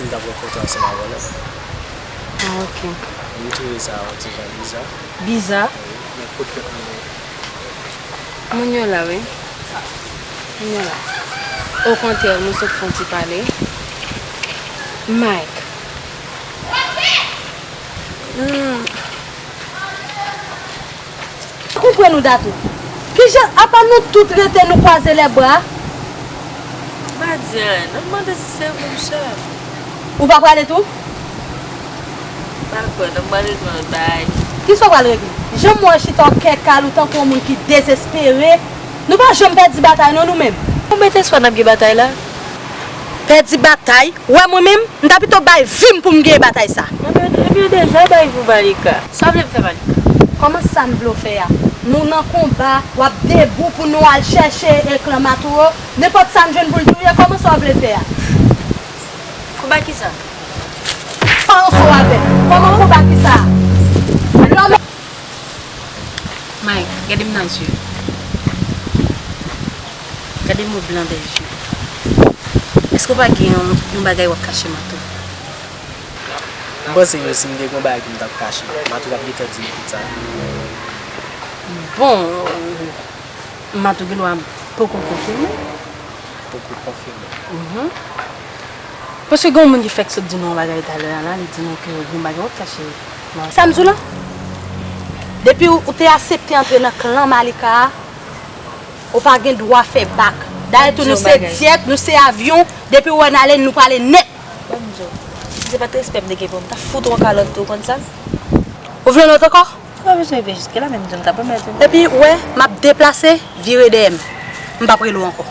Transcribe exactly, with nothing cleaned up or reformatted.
M t ap rankontre ansanm avè l. Ah, ok. M twouve sa yon ti jan biza. Biza? Wi, men kote moun yo? Moun yo la, wi. Moun yo la. Okontrè, nou sot fè yon ti pale. Mike. Hmm. Konprann ou, Datou. Kijan, apa nou tout rete, nou kwaze lè bra? M pa di anyen, non, m mande si se vre, monchè. Ou pa prale tou? M pa kwè, non, m pral regle yon lòt bagay. Kisa w pral regle? Jan m wè w chita w kè kal ou tankou yon moun ki dezespere. Nou pa janm pèdi batay, non, nou menm. Ou mete espwa n ap gen batay la? Pèdi batay? Wè mwen menm, m ta pito bay vi m pou m genyen batay sa. Ebyen, ebyen deja bay vi w Malika. Sa w vle m fè Malika? Kòman sa m vle w fè a? Nou nan konba, w ap debou pou nou al chèche e klan Matou yo. Nenpòt sa n jwenn pou l touye, kòman sa w vle fè a? Konba kisa? Pa ansanm avè m. Kòman konba kisa? Lòm Mike, gade m nan je. Gade mo blan dèyè je. Èske w pa gen yon, yon bagay w ap kache Matou? M panse ke si m te gen yon bagay ke m t ap kache, Matou t ap gentan di m tout sa. Bon, Matou gendwa poko konfime. Poko konfime. Mhm. Paske gen yon moun ki fèk sot di nou yon bagay talè a la, li di nou ke gen yon bagay w ap kache. Sa m di w la? Depi w, ou te aksepte antre nan klan Malika a, ou pa gen dwa fè bak. Dayè tou, nou se dyèt, nou se avyon, depi w wè n ale, nou prale nèt. Ban m di w, si se pa t respè m te gen pou w, m t ap fout ou yon kalòt tou, ou konn sa? Ou vle yon lòt ankò? Ou pa bezwen rive jiske la, men m di w, m t ap remèt ou. Epi, w wè, m ap deplase, vire dèyè m. M p ap rele w ankò.